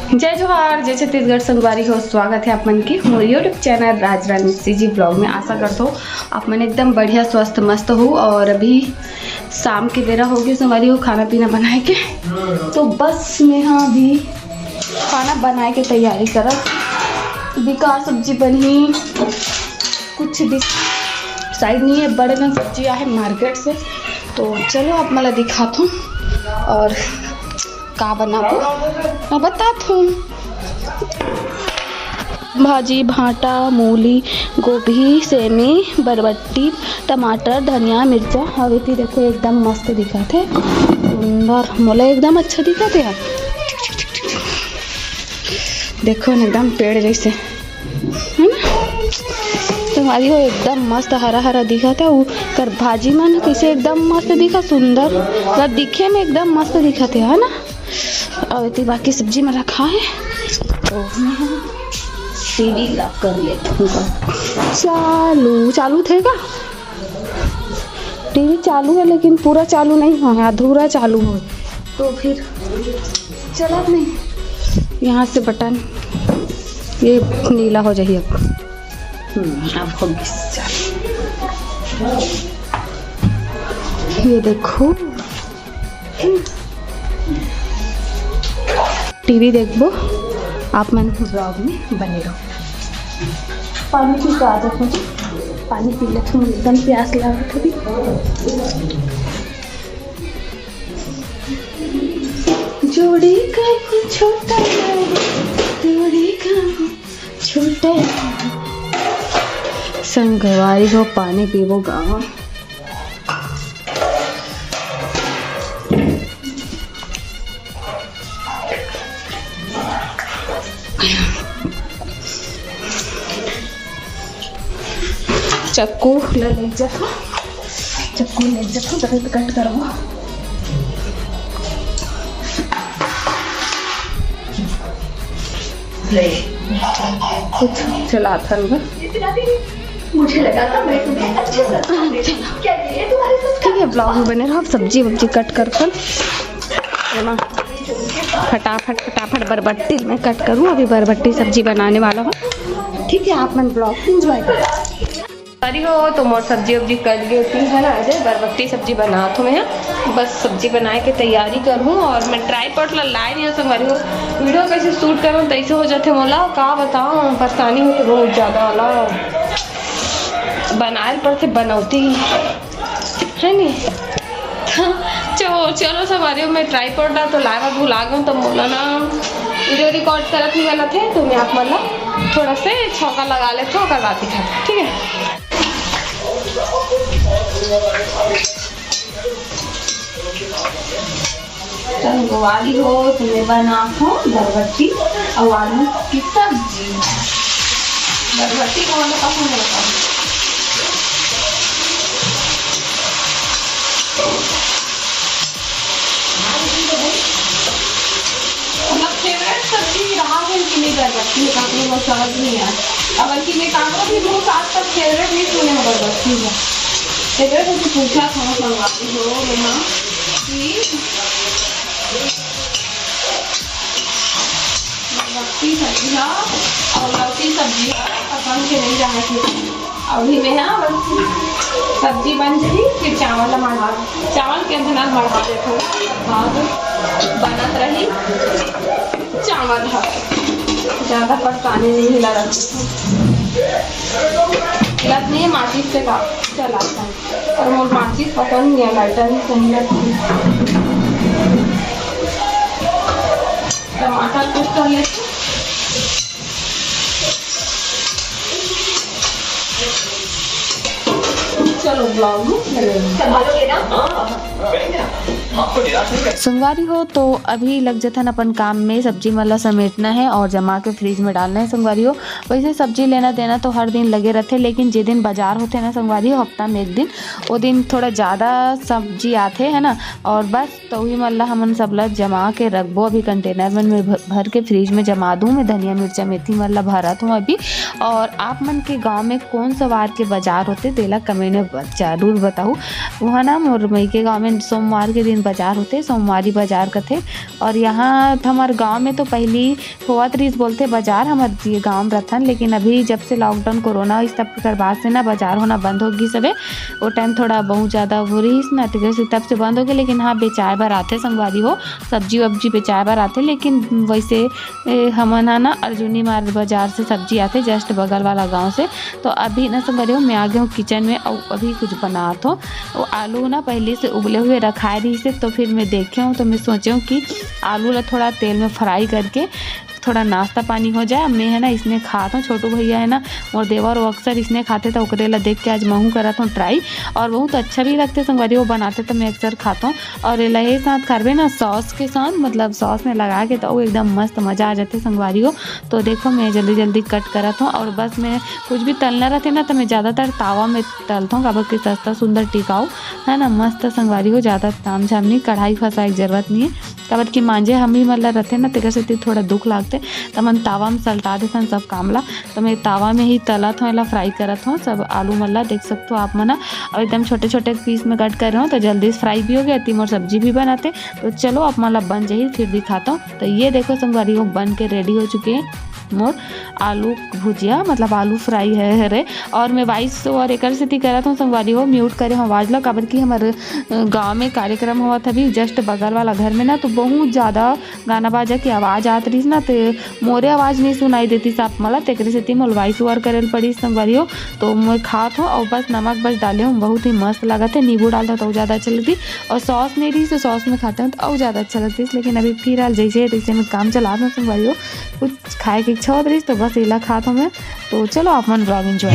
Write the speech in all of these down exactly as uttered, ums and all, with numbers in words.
जय जोहार, जय छत्तीसगढ़ संगवारी हो, स्वागत है आप मन के मोर YouTube चैनल राजरानी सीजी ब्लॉग में। आशा करत हो आप मन एकदम बढ़िया, स्वस्थ, मस्त हो। और अभी शाम के बेरा हो गए संगवारी हो खाना पीना बनाए के, तो बस मैं हाँ अभी खाना बनाए के तैयारी करत। बेकार सब्जी बनही, कुछ डिसाइड नहीं है। बड़े कन सब्जी आहे मार्केट से, तो चलो आप मन ला दिखात हूँ और का बनाबो मैं बतात हूँ। भाजी, भांटा, मूली, गोभी, सेमी, बरबट्टी, टमाटर, धनिया, मिर्चा। अउ एती देखो एकदम मस्त दिखत हे, सुंदर, मोला एकदम अच्छा दिखत हे यार। देखो न एकदम पेड़ जैसे, है ना? तो हमारी वो एकदम मस्त हरा हरा दिखत हे। उ कर भाजी मन कैसे एकदम मस्त दिखत, सुंदर, अगर दिखे में एकदम मस्त दिखत हे, है ना? अउ एती बाकी सब्जी में रखा है, तो मैं टीवी लॉक कर लेती हूँ। चालू, चालू थे का? टीवी चालू है, लेकिन पूरा चालू नहीं हो, अधूरा चालू हो, तो फिर चलत नहीं। यहाँ से बटन ये नीला हो जाही अब। हम्म, अब हो गइस चालू। ये देखो, टीवी देखबो, आप मन ब्लॉग में बने रहो। पानी पी के आ जाओ, पानी पी लेथों, एकदम प्यास लागत हे। जोड़ी कब छोटा, जोड़ी कब छोटा। संगवारी हो, पानी पीबो गा। चक्कू ले, ले जाओ, चक्कू ले जाओ, तभी तो कट करबो। ले, कुछ चलाथन गा। मुझे लगा था मैं तुम्हें अच्छे से ठीक है, ब्लॉग में बने रहो। सब्जी वब्जी कट कर कर एमा फटाफट फटाफट बरबट्टी मैं कट करूँ। अभी बरबट्टी सब्जी बनाने वाला हूँ, ठीक है? आप मन ब्लॉग एंजॉय करो। सॉरी हो, तो मोर सब्जी वब्जी कट गई थी, है ना? अजय, बरबट्टी सब्जी बनात हूँ मैं। बस सब्जी बनाए के तैयारी करहूँ और मैं ट्राईपॉड ला लाए नहीं हूँ संगवारी हो। वीडियो कैसे शूट करूँ तैसे हो जाते मोला, का बताऊँ, परेशानी होते बहुत ज़्यादा वाला। बनाए ल पड़थे बनौती, है नी? चलो, चलो संगवारी हो, मैं ट्राईपॉड ला तो लाए बर भुला गऊँ, तो मोला ना वीडियो रिकॉर्ड करत नहीं बनत हे, तो मैं आप मन ला थोड़ा से छौंका लगा लेथों, ओकर बाद दिखाथों, ठीक है? संगवारी हो, तुम्हें बनाथों बरबट्टी अउ आलू की सब्जी। बरबट्टी को मतलब पसंद होता है। मतलब फेवरेट सब्जी रहा है कि नहीं बरबट्टी, काकरो समझ नहीं आया। अब कि मैं काकरो भी मुँह से आज तक फेवरेट नहीं सुने हो बरबट्टी का। फेवरेट है कि पूछा था संगवारी हो मैं कि लौकी सब्जी ह अउ लौकी सब्जी ह पसंद के नहीं रहे थे। अभी मैं ह बस सब्जी बन जाही, फिर चावल ला मढ़ा, चावल के अंदर मढ़ा देथों, बाद बनत रही चावल ह। ज़्यादा परेशानी नहीं हिला रखी, हिलत नहीं है, माचिस से काम चलाता है। और मोर माचिस पसंद नहीं है, लाइटर ही सही लगती है। टमाटर कट कर लेते हैं। चलो ब्लॉग में बने रहो। संगवारी हो, तो अभी लग जथन अपन काम में, सब्जी मन ला समेटना है और जमा के फ्रिज में डालना है संगवारी हो। वैसे सब्जी लेना देना तो हर दिन लगे रहथे, लेकिन जे दिन बाजार होथे ना संगवारी हो, हफ्ता में एक दिन, वो दिन थोड़ा ज़्यादा सब्जी आथे, है ना। और बस तो उही मन ला हमन सब ला जमा के रखबो, अभी कंटेनर मन में भ-, भर के फ्रिज में जमा दूँ मैं। धनिया, मिर्चा, मेथी मन ला भरत हूँ अभी। और आप मन के गाँव में कौन सा वार के बाजार होथे, तेला कमेंट में ब-, जरूर बताहू। वहाँ ना मोर मई के गाँव में सोमवार के दिन बाजार होथे, सोमवारी बाजार कथे। और यहाँ त हमर गाँव में तो पहली होवत रहिस बोलथे बाजार, हमर ये गाँव में रथन, लेकिन अभी जब से lockdown कोरोना इस सब कर बाद से ना बाजार होना बंद हो गिस हवे। वो time थोड़ा बहुत ज़्यादा हो रहिस ना, तेकर से तब से बंद हो गए। लेकिन हाँ, बेचाए बर आथे संगवारी हो, सब्जी वब्जी बेचाए बर आथे। लेकिन वैसे ए, हमन ह ना अर्जुनी मार्ग बाजार से सब्जी आथे, just बगल वाला गाँव से। तो अभी ना संगवारी हो, मैं आ गए हूँ kitchen में और अभी कुछ बनात हूँ। वो आलू ना पहले से उबले हुए रखाए रहिस हे, तो फिर मैं देखे हूँ, तो मैं सोचे हूँ कि आलू ला थोड़ा तेल में fry करके थोड़ा नाश्ता पानी हो जाए। मैं है ना इसने खात हूँ, छोटू भैया है ना, मोर देवर, वो अक्सर इसने खाथे, तो ओकरे ला देख के आज महू करत हूँ try। और बहुत अच्छा भी लगथे संगवारी, वो बनाथे तो मैं अक्सर खात हूँ। और एला ए साथ खाबे ना sauce के साथ, मतलब sauce में लगा के, तो वो एकदम मस्त मजा आ जाथे संगवारी हो। तो देखो, मैं जल्दी जल्दी cut करत हूँ और बस मैं कुछ भी तलना रहथे ना, तो मैं ज़्यादातर तावा में तलत हूँ, काबर कि सस्ता, सुंदर, टिकाऊ है ना, मस्त संगवारी हो। ज़्यादा ताम झाम नहीं, कढ़ाई फंसाए के जरूरत नहीं है, काबर कि मांजे हम ही मन ला रहथे ना, तेकर सेती थोड़ा दुख लागथे, त हमन तावा में सलटा देथन सब काम ला। तो मैं तावा में ही तलत हूँ, एला fry करत हूँ सब आलू मन ला, देख सकते हो आप मन ह। और एकदम छोटे छोटे piece में cut करे हूँ, तो जल्दी से fry भी हो गया, एती मोर सब्जी भी बनाथे। तो चलो, आप मन ला बन जाही, फिर दिखाता हूँ। तो ये देखो संगवारी हो, बन के ready हो चुके हैं मोर आलू भुजिया, मतलब आलू fry है हरे। और मैं voice over एकर सेती करत हूँ संगवारी हो, mute करे हूँ आवाज ला, काबर कि हमर, अ, गाँव में कार्यक्रम होवत हवे just बगल वाला घर में ना, तो बहुत ज्यादा गाना बाजा के आवाज आत रहिस ना, ते मोरे आवाज नहीं सुनाई देतिस आप मन ला, तेकरे सेती मोला voice over करे ल पड़िस संगवारी हो। तो मैं खात हूँ और बस नमक बस डाले हूँ, बहुत ही मस्त लागत है। नींबू डालता तो ज्यादा अच्छा लगती, और sauce नहीं रहिस तो sauce में खाते हैं तो और ज्यादा अच्छा लगतिस। लेकिन अभी फिलहाल जैसे है तैसे में काम चलात हूँ संगवारी हो, कुछ खाए के इच्छा होत रहिस तो बस एला खात हूँ मैं। तो चलो आप मन vlog enjoy।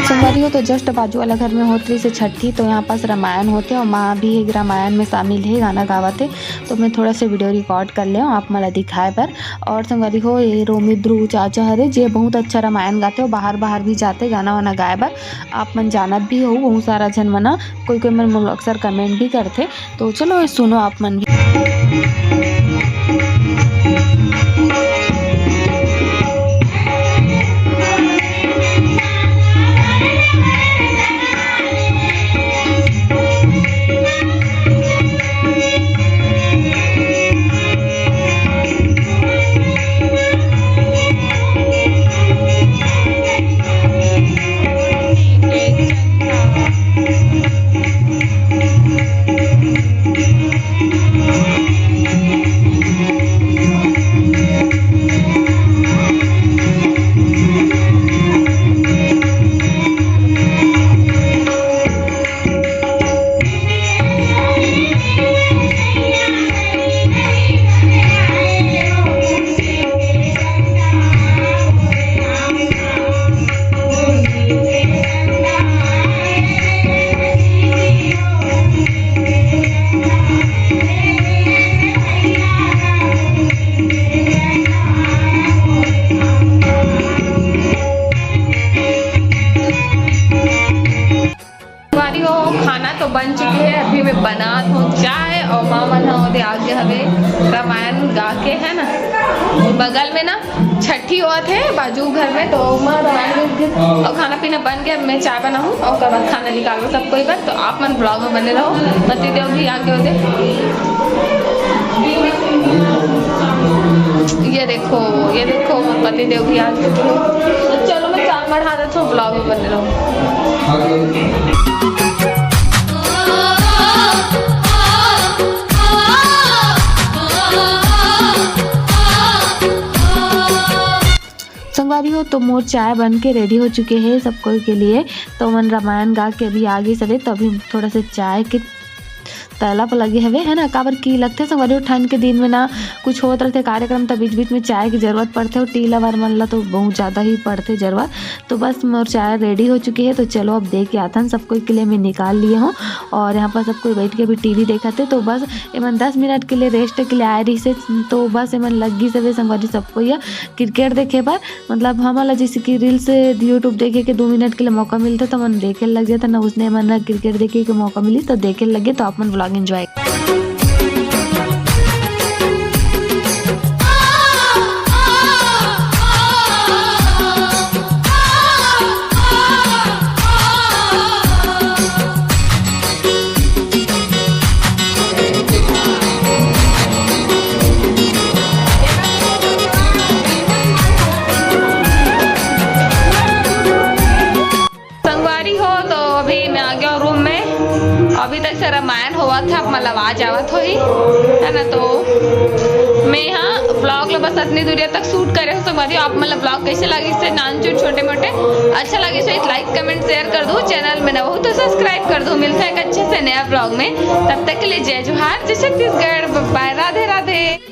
संगवारी हो, तो just बाजू वाला घर में होत रहिस हे छट्ठी, तो यहाँ पास रामायण होथे और माँ भी एक रामायण में शामिल हे, गाना गावत हे, तो मैं थोड़ा से video record कर ले हूँ आप मन ला दिखाए बर। और संगवारी हो, ये रोमी ध्रुव चाचा हरे, जे बहुत अच्छा रामायण गाथे, वो बाहर बाहर भी जाथे गाना वाना गाए बर। आप मन जानत भी हो, बहुत सारा झन मन, कोई कोई मन मोला अक्सर comment भी करथे। तो चलो, ये सुनो आप मन भी। संगवारी हो, खाना तो बन चुके हे, अभी मैं बनात हूँ चाय और माँ मन ह ओदे आगे हवे रामायण गा के, है ना, बगल में ना छट्ठी होवत हे बाजू घर में, तो माँ रामायण गा के और खाना पीना बन के, अब मैं चाय बनाहूँ और ओकर बाद खाना निकालबो सब कोई बर। तो आप मन vlog में बने रहो। पति देव भी आगे ओदे, ये देखो, ये देखो, मोर पति देव भी आगे। तो चलो, मैं चाय बढ़ा देती हूँ, vlog में बने रहो। संगवारी हो, तो मोर चाय बन के ready हो चुके हे सब कोई के लिए। तो मन रामायण गा के अभी आगे सरे, तो अभी थोड़ा से चाय के तलब लगे हवे, है ना। काबर कि लगथे संगवारी हो, ठंड के दिन में ना कुछ होत रहथे कार्यक्रम, त बीच-बीच में चाय के जरूरत पड़थे, और tea lover मन ला तो बहुत ज्यादा ही पड़थे जरूरत। तो बस मोर चाय ready हो चुके हे, तो चलो अब दे के आथन, सब कोई के लिए मैं निकाल लिए हूँ। और यहाँ पर सब कोई बैठ के अभी टीवी देखत हे, तो बस एमन दस मिनट के लिए rest के लिए आए रहिसे, तो बस एमन लग गिस हवे संगवारी सब कोई ह cricket देखे बर। मतलब हमन ला जैसे कि reels, YouTube देखे के दो मिनट के लिए मौका मिलथे, तो हमन देखे लग जाथन ना, उसने एमन ला cricket देखे के मौका मिलिस, तो देखे लगे, तो आप मन vlog enjoy। अभी तक से रामायण होवत हे, आप मन ला आवाज आवत होही, है ना? तो मैं यहाँ ब्लॉग ला बस अतनी दूरिया तक शूट करे हूँ संगवारी हो। आप मन ला ब्लॉग कैसे लगिस हे, नान चुन छोटे मोटे, अच्छा लगिस हे तो लाइक कमेंट शेयर कर दो, चैनल में नवा हो तो सब्सक्राइब कर दो। मिलते हैं एक अच्छे से नया ब्लॉग में, तब तक के लिए जय जोहार, जय छत्तीसगढ़, बाय, राधे राधे।